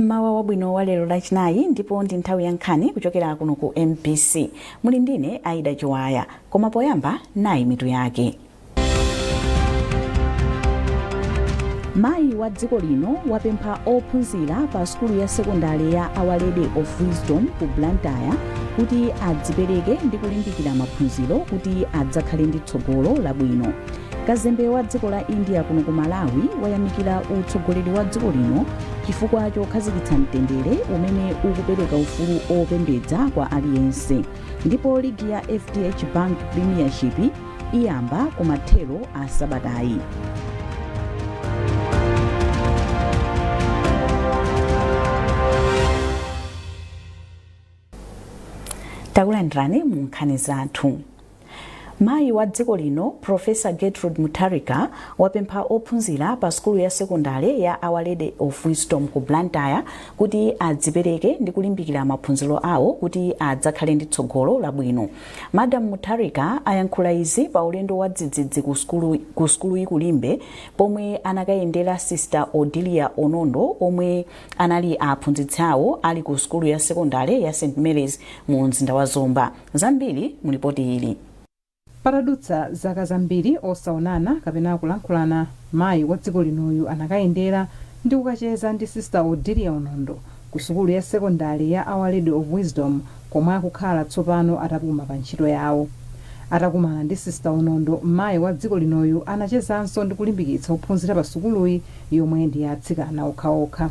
Mmawa wabwino wa lero Lachinayi, ndipo ndi nthawi ya nkhani kuchokera kuno ku MBC. Muli ndine Aida Chiwaya, koma poyamba nayi mitu yake. Mayi wa dziko lino wapempha ophunzira pa sukulu ya sekondale ya Our Lady of Wisdom ku Blantyre kuti adzipereke ndi kulimbikira maphunziro kuti adzakhale ndi tsogolo labwino. Kazembe wa dziko la India kuno ku Malawi wayamikira utsogoleri wa dziko lino chifukwa chokhazikitsa mtendere umene ukupereka ufulu opembedza kwa aliyense. Ndipo ligi ya FDH Bank Premiership iyamba kumathero a sabatayi. Takulandirani mu nkhani zathu. Mayi wa dziko lino Professor Gertrude Mutharika wapempha ophunzira pa sukulu ya sekondale ya Our Lady of Wisdom ku Blantyre kuti adzipereke ndi kulimbikira maphunziro awo kuti adzakhale ndi tsogolo labwino. Madam Mutharika ayankhula izi pa ulendo wa dzidzidzi ku sukuluyi ku Limbe pomwe anakayendera Sister Odilia Onondo omwe anali aphunzitsi awo ali ku sukulu ya sekondale ya St Mary's mu mzinda wa Zomba. Zambiri mu lipoti ili. Patadutsa zaka zambiri osaonana kapena kulankhulana, mayi wa dziko linoyu anakayendera ndi kukacheza ndi Sister Odilia Onondo ku sukulu ya sekondale ya Our Lady of Wisdom komwe akukhala tsopano atapuma pa ntchito yawo. Atakumana ndi Sister Onondo, mayi wa dziko linoyu anachezanso ndi kulimbikitsa ophunzira pa sukuluyi yomwe ndi ya atsikana okhaokha.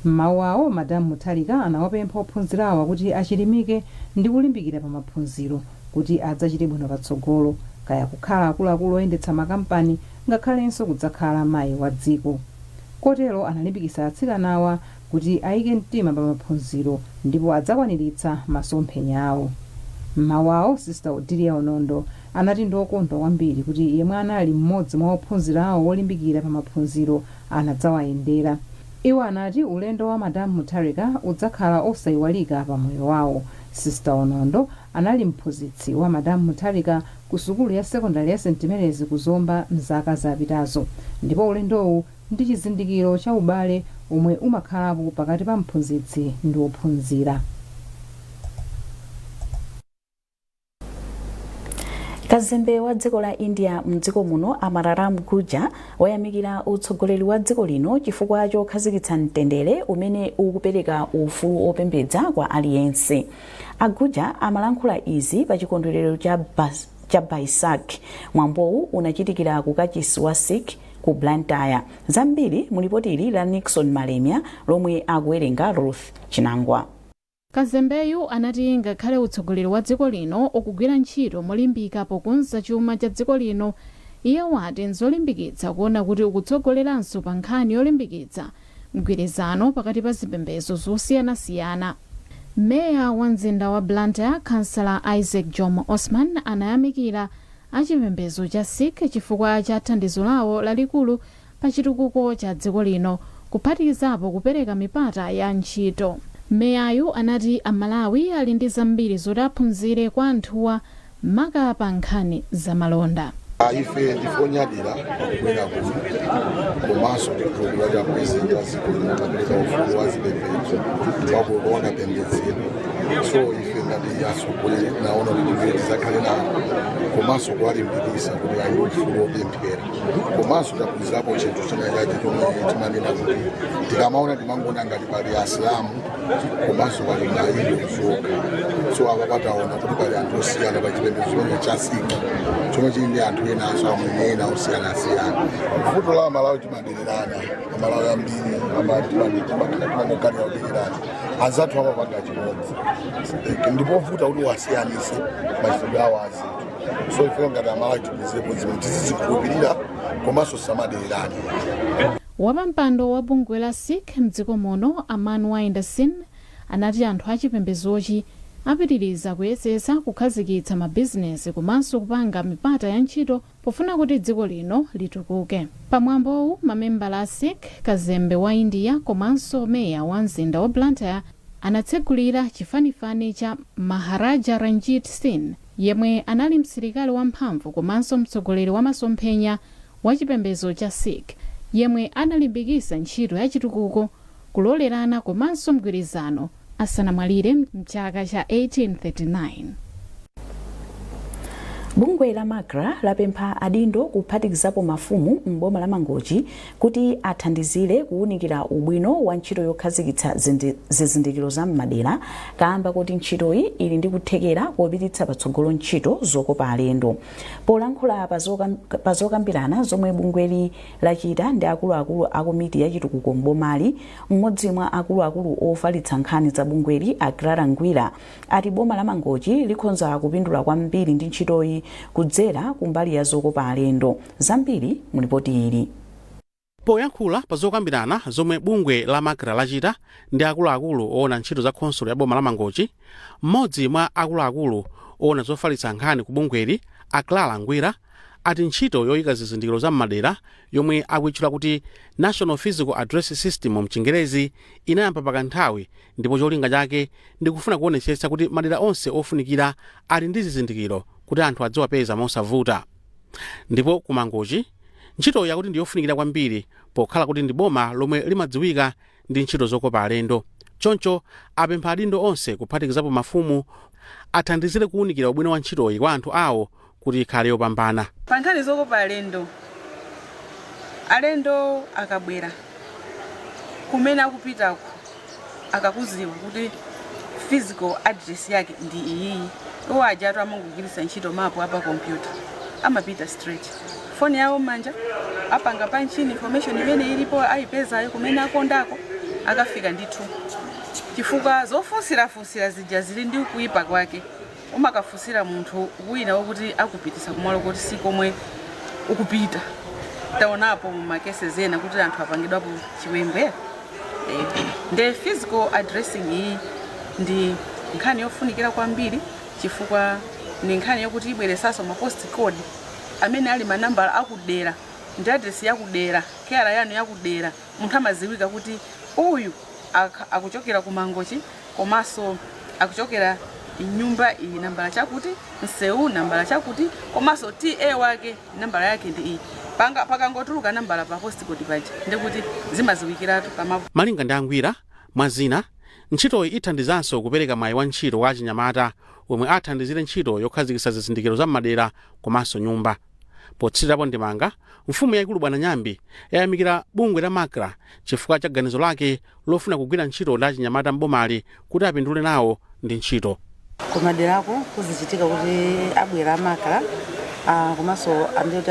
M'mawu awo, Madam Mutharika anawapempha ophunzirawa kuti achilimike ndi kulimbikira pa maphunziro kuti adzachite bwino patsogolo, kaya kukhala akuluakulu oyendetsa makampani ngakhalenso kudzakhala mayi wa dziko. Kotero analimbikitsa atsikanawa kuti ayike mtima pa maphunziro ndipo adzakwaniritsa masomphenya awo. M'mawu awo, Sister Odilia Onondo anati ndi okondwa kwambiri kuti yemwe anali m'modzi mwa ophunzira awo wolimbikira pa maphunziro anadzawayendera. Iwo anati ulendo wa Madam Mutharika udzakhala osaiwalika pa moyo wawo. Sister Onondo anali mphunzitsi wa Madam Mutharika ku sukulu ya sekondale ya St Mary's ku Zomba mzaka zapitazo ndipo ulendowu ndi chizindikiro cha ubale omwe umakhalapo pakati pa mphunzitsi ndi ophunzira. Kazembe wa dziko la India mdziko muno Amar Ram Gujjar wayamikira utsogoleri wa dziko lino chifukwa chokhazikitsa mtendere umene ukupereka ufulu opembedza kwa aliyense. A Gujjar amalankhula izi pa chikondwerero cha Baisakhi. Mwambowu unachitikira ku kachisi wa Sikh ku Blantyre. Zambiri mu lipoti ili la Nixon Malemia lomwe akuwerenga Ruth Chinangwa. Kazembeyu anati ngakhale utsogoleri wa dziko lino ukugwira ntchito molimbika pokonza chuma cha dziko lino, iye wati nzolimbikitsa kuona kuti ukutsogoleranso pa nkhani yolimbikitsa mgwirizano pakati pa zipembezo zosiyanasiyana. Meya wa mzinda wa Blantyre, Khansala Isaac Jomo Osman anayamikira achipembezo cha Sikh chifukwa cha thandizo lawo lalikulu pa chitukuko cha dziko lino kuphatikizapo kupereka mipata ya ntchito. Meyayu anati a Malawi ali ndi zambiri zoti aphunzire kwa anthuwa maka pa nkhani za malonda. Ife ndife onyadira pakubwera kuno, komanso tikukhulupirira kuti apresident a dziko lino amapereka ufulu wa zipembedzo wakapembedzedwe. So ife ngati atsogoleri tinaona kuti tibwere tizakhale nawo komanso kuwalimbikitsa kuti ali ndi ufulu wopemphera. Komanso taphunzirapo chinthu china chake chomwe timanena kuti tikamaona timangoona ngati pali Asilamu komanso pali Mahindu okha. So apa pataona kuti pali anthu osiyana pa chipembedzo chimene cha Sikh chomwe chili ndi anthu enanso amwenye ena osiyanasiyana. Vuto la Amalawi timadererana, Amalawi ambiri timakhala kudererana, anzathu amapanga chimodzi ndipovuta kuti wasiyanise machitidwe awo azinthu. So ife ngati Amalawi tiphunzirepo zimene tizizikhulupirira komanso tisamadererane. Wapampando wa bungwe la Sikh mdziko muno a Manwinder Singh anati anthu achipembezochi apitiriza kuyesetsa kukhazikitsa mabizinesi komanso kupanga mipata ya ntchito pofuna kuti dziko lino litukuke. Pamwambowu mamembala a Sikh, kazembe wa India komanso meya wa mzinda wa Blantyre anatsegulira chifanifani cha Maharaja Ranjit Singh yemwe anali msilikali wamphamvu komanso mtsogoleri wa masomphenya wa chipembezo cha Sikh yemwe analimbikitsa ntchito ya chitukuko Kulolerana komanso mgwirizano asanamwalire mchaka cha 1839. Bungwe la MACRA lapempha adindo, kuphatikizapo mafumu m'boma la Mangochi, kuti athandizire kuwunikira ubwino wa ntchito yokhazikitsa zizindikiro za m'madera, kamba kuti ntchitoyi ili ndi kuthekera kopititsa patsogolo ntchito zokopa alendo. Polankhula pa zokambirana zomwe bungweli lachita ndi akuluakulu a komiti ya chitukuko m'bomali, mmodzi mwa akuluakulu ofalitsa nkhani za bungweli, a Clara Ngwira, ati boma la Mangochi likhonza kupindula kwambiri ndi ntchitoyi kudzera kumbali ya zokopa alendo. Zambiri mulipoti ili. Poyankhula pa zokambirana zomwe bungwe la MACRA lachita ndi akuluakulu oona ntchito za khonsolo ya boma la Mangochi, mmodzi mwa akuluakulu oona zofalitsa nkhani ku bungweli, a Clara Ngwira, ati ntchito yoyika zizindikiro za m'madera, yomwe akuyitchula kuti National Physical Address System mchingerezi, inayamba pakanthawi ndipo cholinga chake ndikufuna kuonetsetsa kuti madera onse ofunikira ali ndi zizindikiro kuti anthu adziwapeza mosavuta. Ndipo ku Mangochi ntchitoyi yakuti ndiyofunikira kwambiri, pokhala kuti ndi boma lomwe limadziwika ndi ntchito zokopa alendo. Choncho apempha adindo onse, kuphatikizapo mafumu, athandizire kuwunikira ubwino wa ntchitoyi kwa anthu awo kuti ikhale yopambana. Pa nkhani zokopa alendo, alendo akabwera, kumene akupitako akakuziwa kuti physical address yake ndi iyiyi, iwo ajatu amangogwiritsa ntchito mapu apa kompyuta, amapita straight, foni yawo m'manja, apanga punch in information imene ilipo, ayipezayo kumene akondako, akafika ndithu, chifukwa zofunsirafunsira zija zili ndi kuyipa kwake. Umakafunsira munthu wina wokuti akupitisa kumalo kuti si komwe ukupita. Taonapo mu ma cases ena kuti anthu apangidwapo chiwembe. Nde physical addressing iyi ndi nkhani yofunikira kwambiri, chifukwa ndi nkhani yokuti ibweresanso ma post code amene ali manambala akudera ndi address yakudera, keyala yanu yakudera. Munthu amaziwika kuti uyu akuchokera ku Mangochi, komanso akuchokera nyumba iyi, nambala chakuti, msewu nambala chakuti, komanso T/A wake nambala yake ndi iyi. Pakangotuluka nambala pa post code paja, ndikuti zimaziwikiratu pamapu. Malinga ndi Angwira, mwazina ntchitoyi ithandizanso kupereka mwayi wa ntchito kwa achinyamata omwe athandizire ntchito yokhazikitsa zizindikiro za m'madera komanso nyumba. Potsirirapo ndimanga, mfumu yayikulu Bwana Nyambi yayamikira bungwe la MACRA chifukwa cha ganizo lake lofuna kugwira ntchito ndi achinyamata m'bomali kuti apindule nawo ndi ntchito. Kumaderako kuzichitika kuti abwera a MACRA, komanso andikuti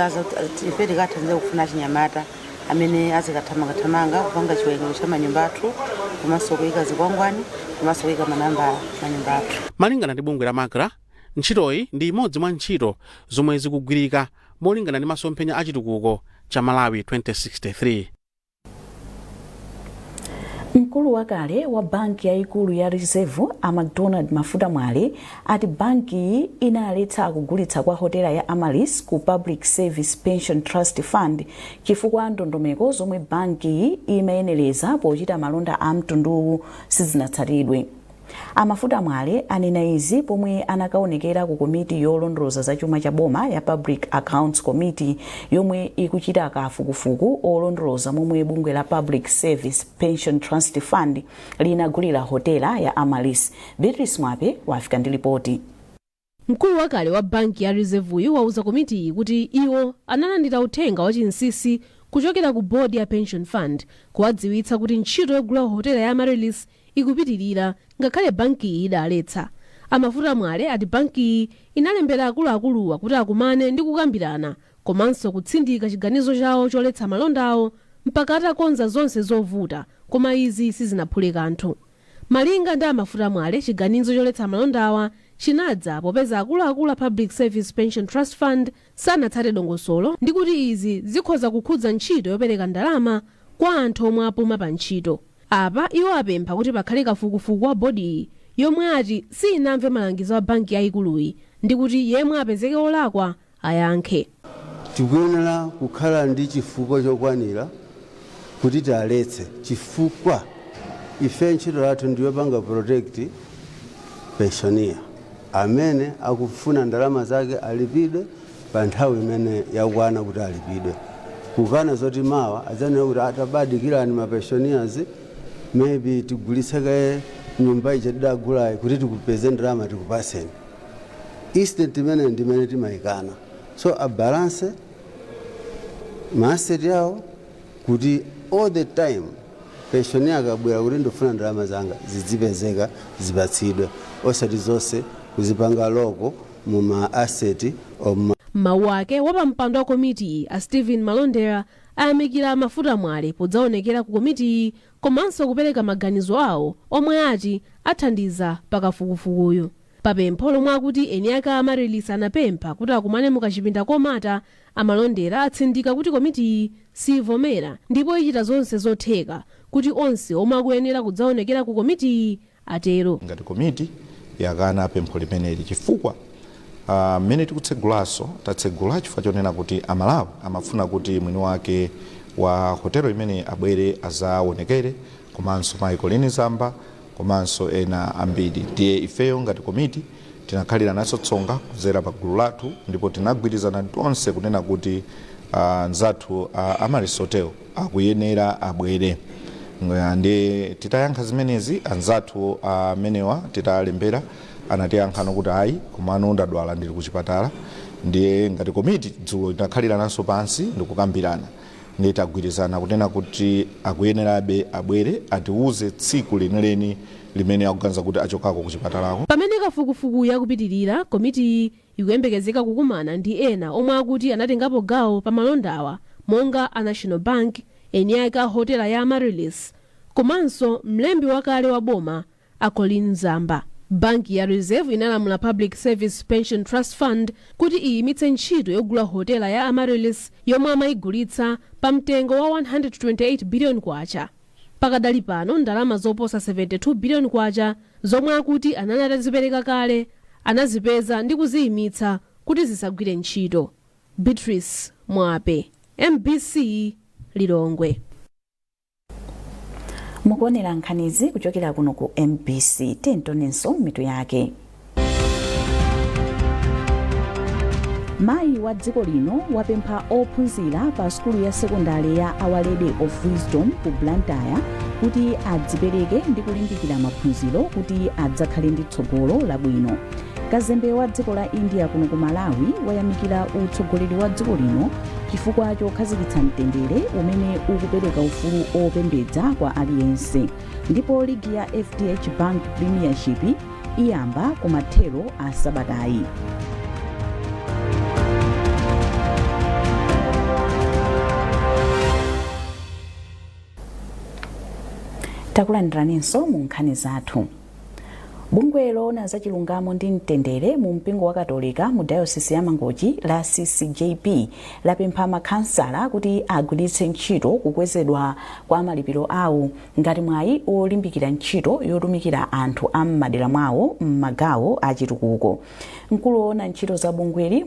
ife tikathandize kufuna achinyamata amene azikathamangathamanga kupanga chiwerengero cha manyumba athu, komanso kuyika zikwangwani, komanso kuyika manambala manyumba athu. Malingana ndi bungwe la MACRA, ntchitoyi ndi imodzi mwa ntchito zomwe zikugwirika molingana ndi masomphenya achitukuko cha Malawi 2063. Mkulu wakale wa banki yayikulu ya Reserve, a MacDonald Mafuta Mwale, ati bankiyi inaletsa kugulitsa kwa hotela ya Amaryllis ku Public Service Pension Trust Fund chifukwa ndondomeko zomwe bankiyi imayenereza pochita malonda a mtunduwu sizinatsatidwe. Amafuta Mwale anena izi pomwe anakaonekera ku komiti yolondoloza za chuma cha boma ya Public Accounts Committee, yomwe ikuchita kafukufuku olondoloza momwe bungwe la Public Service Pension Trust Fund linagulira hotela ya Amaryllis. Beatrice Mwape wafika ndi ripoti. Mkulu wakale wa banki ya Reserve wauza komitiyi kuti iwo analandira uthenga wa chinsinsi kuchokera ku board ya pension fund kuwadziwitsa kuti ntchito yogula hotela ya Amaryllis ikupitirira ngakhale bankiyi idaletsa. Amafuta Mwale ati bankiyi inalembera akuluakuluwa kuti akumane ndi kukambirana komanso kutsindika chiganizo chawo choletsa malondawo mpaka atakonza zonse zovuta, koma izi sizinaphule kanthu. Malinga ndi Amafuta Mwale, chiganizo choletsa malondawa chinadza popeza akuluakulu a Public Service Pension Trust Fund sanatsate dongosolo, ndi kuti izi zikhoza kukhudza ntchito yopereka ndalama kwa anthu omwe apuma pa ntchito. Apa iwo apempha kuti pakhale kafukufuku wa bodiyi, yomwe ati sinamve malangizo a banki yayikuluyi, ndi kuti yemwe apezeke olakwa ayankhe. Tikuyenera kukhala ndi chifukwa chokwanira kuti tialetse, chifukwa ife ntchito yathu ndiyopanga protect pensioner amene akufuna ndalama zake alipidwe pa nthawi imene yakwana kuti alipidwe, kukana zoti mawa adzanena kuti atabadikirani ma pensioners. Maybe tigulitse kaye nyumba ija tidagulayi kuti tikupeze ndalama tikupaseni. Instant imene ndimene timayikana. So abalance ma asset yawo kuti all the time pensioner akabwera kuti ndifuna ndalama zanga, zidzipezeka, zipatsidwe, osati zonse kuzipanga lock muma asset omwe. Mawu ake, wapampando wa komitiyi a Stephen Malondera ayamikira Mafuta Mwale podzaonekera ku komitiyi komanso kupereka maganizo awo omwe ati athandiza pakafukufukuyu. Papempho lomwe akuti eni ake Amaryllis anapempha kuti akumane mukachipinda komata, amalondera atsindika kuti komitiyi sivomera ndipo ichita zonse zotheka kuti onse omwe akuyenera kudzaonekera ku komitiyi atero. Ngati komiti yakana pempho limeneli chifukwa mmene tikutsegulaso, tatsegula chifukwa chonena kuti Amalawi amafuna kuti mwini wake wa hotelo imene abwere azaonekere, komanso Michael Zamba komanso ena ambiri. Ndiye ifeyo ngati komiti tinakhalira naso tsonga kudzera pa gulu lathu, ndipo tinagwirizana tonse kunena kuti anzathu Amaryllis Hotel akuyenera abwere. Ndi titayankha zimenezi, anzathu amenewa titalembera, anatiyankhano kuti ayi, komano ndadwala, ndili kuchipatala. Ndiye ngati komiti dzulo tinakhalira naso pansi ndikukambirana, ndiye tagwirizana kunena kuti akuyenerabe abwere, atiuze tsiku lenileni limene akuganiza kuti achokako kuchipatalako. Pamene kafukufuku yakupitirira, komitiyi ikuyembekezeka kukumana ndi ena omwe akuti anatengapo gawo pa malondawa, monga a National Bank, eni ake a hotela ya Amaryllis komanso mlembi wakale wa boma a Colleen Zamba. Banki ya Reserve inalamula Public Service Pension Trust Fund kuti iyimitse ntchito yogula hotela ya Amaryllis yomwe amayigulitsa pa mtengo wa 128 billion kwacha. Pakadali pano ndalama zoposa 72 billion kwacha zomwe akuti anali atazipereka kale anazipeza ndi kuziyimitsa kuti zisagwire ntchito. Beatrice Mwape, MBC, Lilongwe. Mukuonera nkhanizi kuchokera kuno ku MBC. Tentonenso mitu yake. Mayi wa dziko lino wapempha ophunzira pa sukulu ya sekondari ya Our Lady of Wisdom ku Blantyre kuti adzipereke ndi kulimbikira maphunziro kuti adzakhale ndi tsogolo labwino. Kazembe wa dziko la India kuno ku Malawi wayamikira utsogoleri wa dziko lino chifukwa chokhazikitsa mtendere umene ukupereka ufulu opembedza kwa aliyense. Ndipo ligi ya FDH Bank Premiership iyamba kumathero a sabatayi. Takulandiraninso mu nkhani zathu. Bungwe loona za chilungamo ndi mtendere mu mpingo wa Katolika mu dayosisi ya Mangochi la CCJP lapempha makhansala kuti agwiritse ntchito kukwezedwa kwa malipiro awo ngati mwayi olimbikira ntchito yotumikira anthu a m'madera mwawo m'magawo achitukuko. Mkulu woona ntchito za bungweli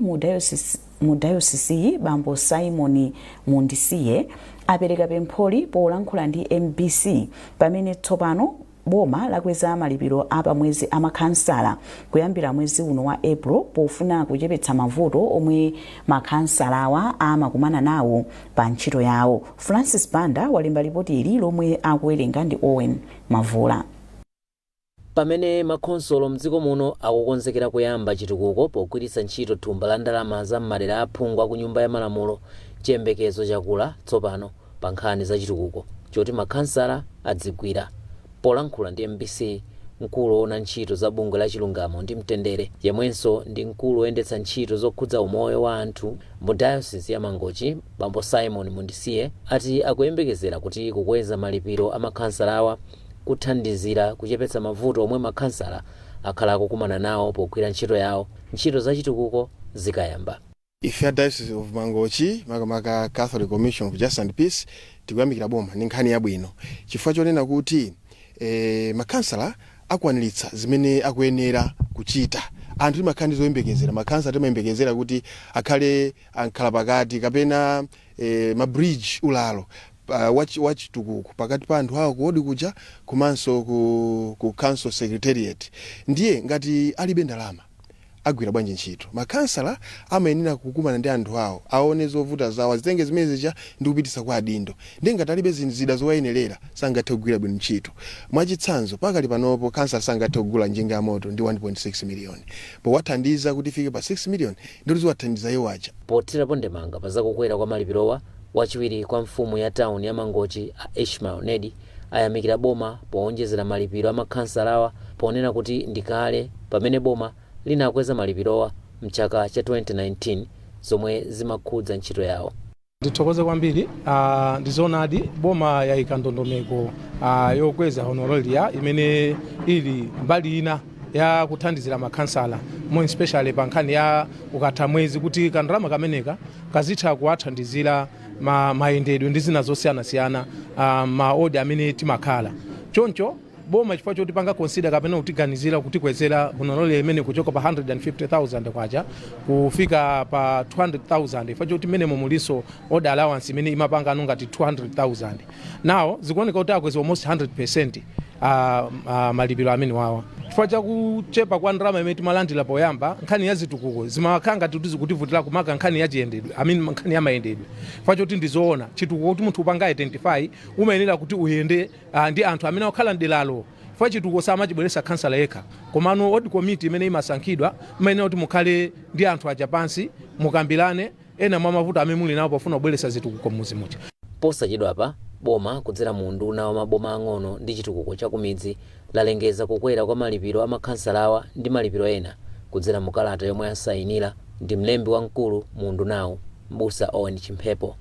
mu dayosisiyi, Bambo Simon Mundisiye, apereka pempholi polankhula ndi MBC pamene tsopano boma lakweza malipiro a pamwezi a makhansala kuyambira mwezi uno wa April pofuna kuchepetsa mavuto omwe makhansalawa amakumana nawo pa ntchito yawo. Francis Banda walemba ripoti ili lomwe akuwerenga ndi Owen Mavula. Pamene makhonsolo mdziko muno akukonzekera kuyamba chitukuko pogwiritsa ntchito thumba la ndalama za m'madera aphungu aku Nyumba ya Malamulo, chiyembekezo chakula tsopano pa nkhani za chitukuko choti makhansala adzigwira. Polankhula ndi MBC, mkulu woona ntchito za bungwe la chilungamo ndi mtendere yemwenso ndi mkulu woyendetsa ntchito zokhudza umoyo wa anthu mu dayosisi ya Mangochi, Bambo Simon Mundisiye, ati akuyembekezera kuti kukweza malipiro a makhansalawa kuthandizira kuchepetsa mavuto omwe makhansala akhala akukumana nawo pogwira ntchito yawo ntchito za chitukuko zikayamba. Ife a Diocese of Mangochi, makamaka Catholic Commission of Justice and Peace, tikuyamikira boma ndi nkhani yabwino chifukwa chonena kuti makhansala akwaniritsa zimene akuyenera kuchita. Anthu timakhala ndi zoyembekezera, makhansala timayembekezera kuti akhale ankhala pakati kapena ma bridge, ulalo wachitukuko pakati pa anthu awo ku wodi kuja komanso ku council secretariat. Ndiye ngati alibe ndalama, Agwira bwanji ntchito? Makhansala amayenera kukumana ndi anthu awo, aone zovuta zawo, azitenge zimene zija ndi kupitisa kwa adindo. Ndi ngati alibe zida zowayenerera, sangathe kugwira bwino ntchito. Mwachitsanzo, pakali panopo khansala sangathe kugula njinga ya moto ndi 1.6 million. Powathandiza kuti ifike pa 6 million, ndikuti ziwathandiza iwo aja. Pothirapo ndemanga pa zakukwera kwa malipirowa, wachiwiri kwa mfumu ya tawuni ya Mangochi a Ishmael Nedi ayamikira boma powonjezera malipiro a makhansalawa ponena kuti ndi kale pamene boma linakweza malipirowa mchaka cha 2019 zomwe zimakhudza ntchito yawo. Ndithokoze kwambiri. Ndizoonadi, boma yayika ndondomeko yokweza honoraria imene ili mbali ina ya kuthandizira makhansala, more especially pa nkhani ya ukatha mwezi, kuti kandalama kameneka kazitha kuwathandizira mayendedwe ndi zina zosiyanasiyana, ma ward amene timakhala. Choncho boma, chifukwa choti panga consider kapena kutiganizira kutikwezera honoraria imene kuchoka pa 150,000 kwacha kufika pa 200,000, chifukwa choti menemo muliso order allowance imene imapanga anu ngati 200,000, now zikuoneka kuti akweza almost 100% malipiro amene wawa. Chifukwa chakuchepa kwa ndalama imene timalandira poyamba, nkhani ya zitukuko zimakhala ngati kuti zikutivutira, kumaka nkhani ya chiyendedwe, I mean, nkhani ya mayendedwe, chifukwa choti ndizoona, chitukuko kuti munthu upanga identify, umayenera kuti uyende ndi anthu amene akukhala mderalo, chifukwa chitukuko samachibweretsa khansala yekha, komano ward committee imene imasankhidwa imayenera kuti mukhale ndi anthu aja pansi, mukambirane ena mwa mavuto amene muli nawo pofuna kubweretsa zitukuko mmuzi muja. Posachedwapa boma kudzera mu unduna wa maboma ang'ono ndi chitukuko cha kumidzi lalengeza kukwera kwa malipiro a makhansalawa ndi malipiro ena kudzera mu kalata yomwe asayinira ndi mlembi wamkulu mu undunawu, Mbusa Owen Chimphepo.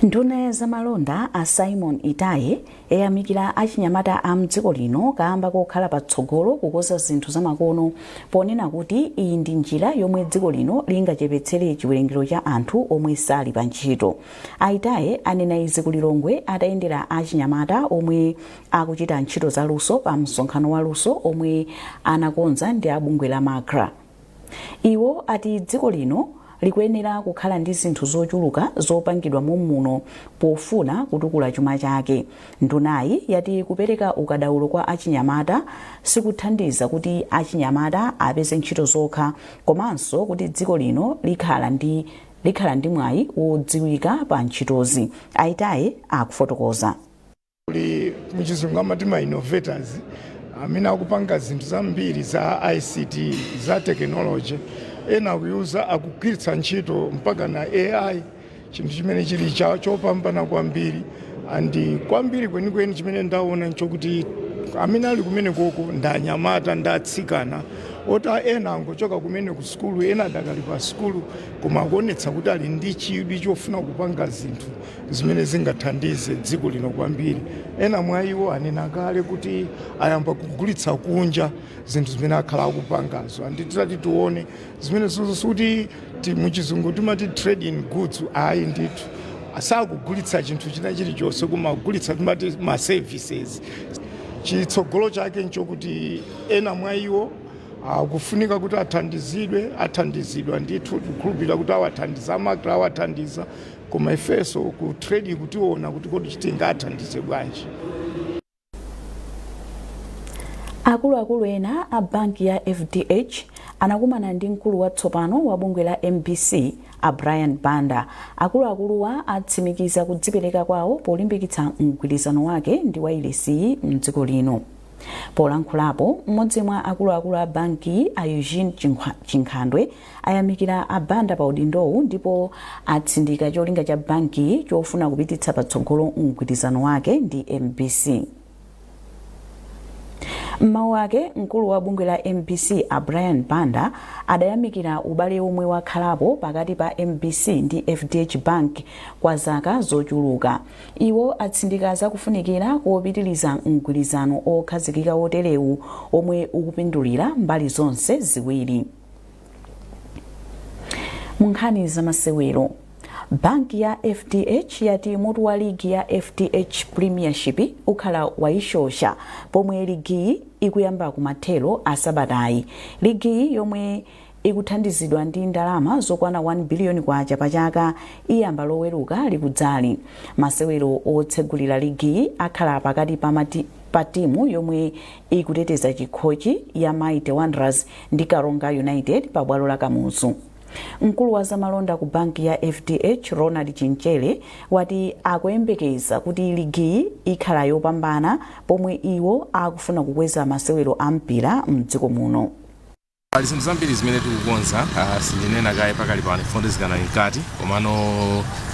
Nduna ya zamalonda a Simon Itaye yayamikira achinyamata a mdziko lino kamba kokhala patsogolo kukonza zinthu zamakono, ponena kuti iyi ndi njira yomwe dziko lino lingachepetsere chiwerengero cha anthu omwe sali pa ntchito. A Itaye anena izi ku Lilongwe atayendera achinyamata omwe akuchita ntchito zaluso pa msonkhano wa luso omwe anakonza ndi abungwe la MACRA. Iwo ati dziko lino likuyenera kukhala ndi zinthu zochuluka zopangidwa mommuno pofuna kutukula chuma chake. Ndunayi yati kupereka ukadaulo kwa achinyamata sikuthandiza kuti achinyamata apeze ntchito zokha, komanso kuti dziko lino likhala ndi mwayi wodziwika pa ntchitozi. A Itaye akufotokoza. Kuli muchizungu amati ma innovators amene akupanga zinthu zambiri za ICT, za technology. Ena akuyuza, akugwiritsa ntchito mpaka na AI, chinthu chimene chili chopambana kwambiri. And kwambiri kwenikweni chimene ndaona nchokuti amene ali kumene koko ndi anyamata ndi atsikana oti ena angochoka kumene ku sukulu, ena adakali pa sukulu, koma akuonetsa kuti ali ndi chidwi chofuna kupanga zinthu zimene zingathandize dziko lino kwambiri. Ena mwa iwo anena kale kuti ayamba kugulitsa kunja zinthu zimene akhala akupangazo. And titati tione zimene sikuti muchizungu timati trade in goods, ayi ndithu, sakugulitsa chinthu china chilichonse, koma kugulitsa timati ma services. Chitsogolo chake nchokuti ena mwa iwo akufunika kuti athandizidwe, athandizidwa ndithu. Tikukhulupirira kuti awathandiza, a MACRA awathandiza, koma ifenso ku trade kutiona kuti kodi tingathandize bwanji. Akuluakulu ena a banki ya FDH anakumana ndi mkulu watsopano wa bungwe la MBC a Brian Banda. Akuluakuluwa atsimikiza kudzipereka kwawo polimbikitsa mgwirizano wake ndi wailesiyi mdziko lino. Polankhulapo, mmodzi mwa akuluakulu a banki a Eugene Chinkhandwe ayamikira a Banda pa udindowu ndipo atsindika cholinga cha banki chofuna kupititsa patsogolo mgwirizano wake ndi MBC. Mmawu ake, mkulu wa bungwe la MBC a Brian Banda adayamikira ubale omwe wakhalapo pakati pa MBC ndi FDH Bank kwa zaka zochuluka. Iwo atsindika zakufunikira kopitiliza mgwirizano okhazikika woterewu omwe ukupindulira mbali zonse ziwiri. Mu nkhani zamasewero, banki ya FDH yati mutu wa ligi ya FDH Premiership ukhala waishosha pomwe ligiyi ikuyamba kumathero a sabatayi. Ligiyi, yomwe ikuthandizidwa ndi ndalama zokwana 1 biliyoni kwacha pa chaka, iyamba Loweruka likudzali. Masewero otsegulira ligiyi akhala pakati pa mati pa timu yomwe ikuteteza chikhochi ya Mighty Wanderers ndi Karonga United pa bwalo la Kamuzu. Mkulu wa zamalonda ku banki ya FDH Ronald Chinchere wati akuyembekeza kuti ligiyi ikhala yopambana pomwe iwo akufuna kukweza masewero a mpira mdziko muno. Pali zinthu zambiri zimene tikukonza, sindinena kaye pakali pano chifukwa zikanali mkati, komano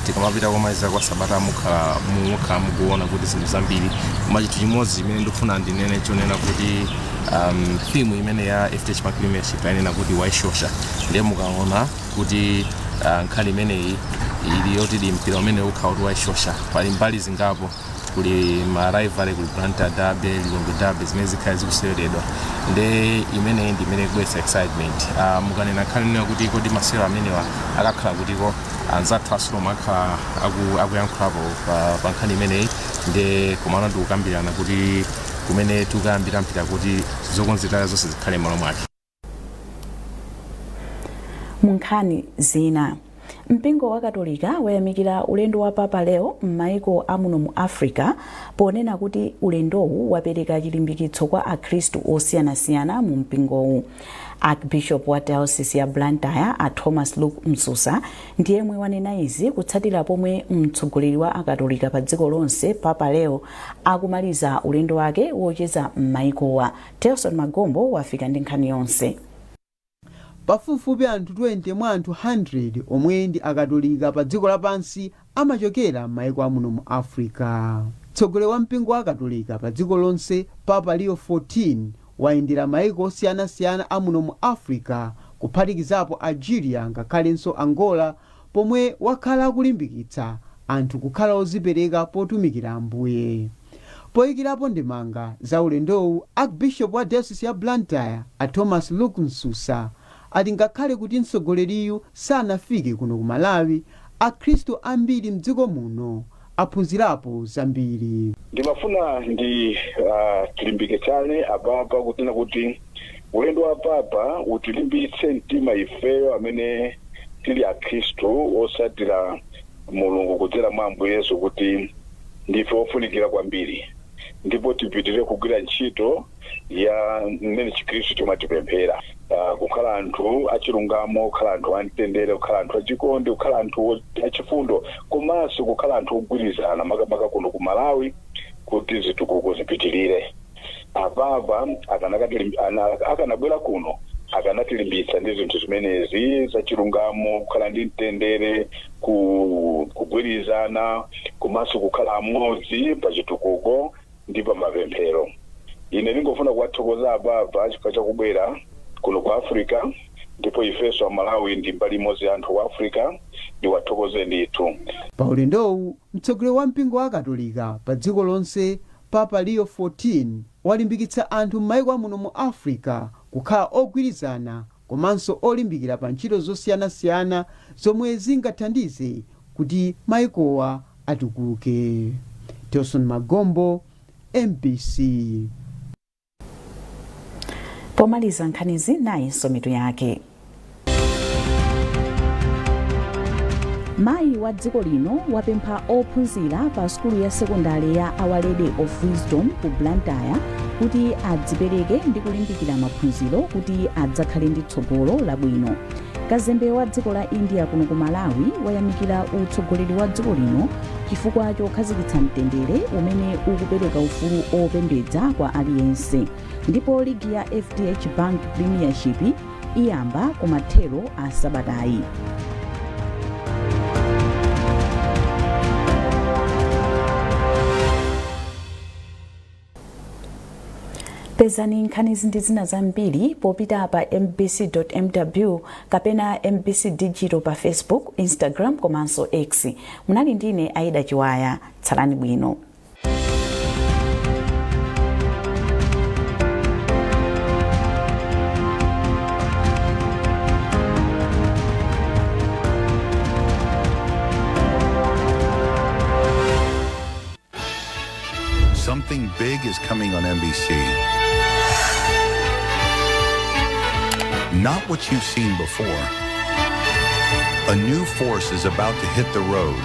tikamapita komaliza kwa sabata mukhala mukuona kuti zinthu zambiri. Koma chinthu chimodzi chimene ndikufuna ndinene chonena kuti theme imene ya FDH Bank Premiership ayenena kuti waishosha, ndiye mukaona kuti nkhani imeneyi ili yoti di mpira umene ukhala kuti waishosha. Pali mbali zingapo, kuli ma rivalry, kuli Blantyre derby, Lilongwe derby zimene zikhale zikuseweredwa, nde imeneyi ndi imene ikubweretsa excitement. Mukanena nkhani nena kuti kodi masewero amenewa akakhala kutiko, anzathu a Sulom akhala akuyankhulapo pa nkhani imeneyi, nde komano ndikukambirana kuti kumene tikayambira mpira kuti zokonzekera zonse zikhale m'malo mwake. Mu nkhani zina, mpingo wa Katolika wayamikira ulendo wa Papa Leo m'maiko amuno mu Africa ponena kuti ulendowu wapereka chilimbikitso kwa akhristu osiyanasiyana mu mpingowu. Archbishop wa Diocese ya Blantyre a Thomas Luke Msusa ndi yemwe wanena izi kutsatira pomwe mtsogoleri wa Akatolika pa dziko lonse Papa Leo akumaliza ulendo wake wocheza m'maikowa. Telson Magombo wafika ndi nkhani yonse. Pafupifupi anthu 20 mwa anthu 100 omwe ndi Akatolika pa dziko lapansi amachokera m'maiko amuno mu Africa. Mtsogoleri wa mpingo wa Akatolika pa dziko lonse Papa Leo 14 wayendera maiko osiyanasiyana amuno mu Africa kuphatikizapo Algeria ngakhalenso Angola pomwe wakhala akulimbikitsa anthu kukhala ozipereka potumikira Ambuye. Poyikirapo ndemanga za ulendowu, Archbishop wa Diocese ya Blantyre a Thomas Luke Msusa ati ngakhale kuti mtsogoleriyu sanafike kuno ku Malawi, akhristu ambiri mdziko muno aphunzirapo zambiri. Ndimafuna ndi tilimbikitsane apapa kunena kuti ulendo wa Papa utilimbitse mtima ifeyo amene tili akhristu otsatira Mulungu kudzera mwa Ambuye Yesu kuti ndife ofunikira kwambiri ndipo tipitirire kugwira ntchito ya mmene Chikhristu chimatipemphera, kukhala anthu achilungamo, kukhala anthu amtendere, kukhala anthu achikondi, kukhala anthu achifundo komanso kukhala anthu ogwirizana makamaka kuno ku Malawi kuti zitukuko zipitirire. Apapa akanabwera kuno akanatilimbitsa ndi zinthu zimenezi zachilungamo, kukhala ndi mtendere, kugwirizana komanso kukhala amodzi pa chitukuko ndi pa mapemphero. Ine ndingofuna kuwathokoza apapa chifukwa chakubwera kuno ku Africa, ndipo ifenso Amalawi ndi mbali imodzi ya anthu ku Africa, ndiwathokoze ndithu. Pa ulendowu, mtsogoleri wa mpingo wa Akatolika pa dziko lonse Papa Leo 14 walimbikitsa anthu m'maiko amuno mu Africa kukhala ogwirizana komanso olimbikira pa ntchito zosiyanasiyana zomwe zingathandize kuti maikowa atukuke. Tilson Magombo, MBC. Pomaliza nkhanizi, nayinso mitu yake. Mayi wa dziko lino wapempha ophunzira pa sukulu ya sekondale ya Our Lady of Wisdom ku Blantyre kuti adzipereke ndi kulimbikira maphunziro kuti adzakhale ndi tsogolo labwino. Kazembe wa dziko la India kuno ku Malawi wayamikira utsogoleri wa dziko lino chifukwa chokhazikitsa mtendere umene ukupereka ufulu opembedza kwa aliyense. Ndipo ligi ya FDH Bank Premiership iyamba kumathero a sabatayi. Pezani nkhanizi ndi zina zambiri popita pa mbc.mw kapena MBC Digital pa Facebook, Instagram komanso X. Munali ndine Aida Chiwaya. Tsalani bwino. Something big is coming on MBC. Not what you've seen before. A new force is about to hit the road.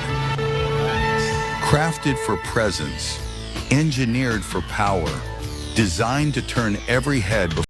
Crafted for presence. Engineered for power. Designed to turn every head before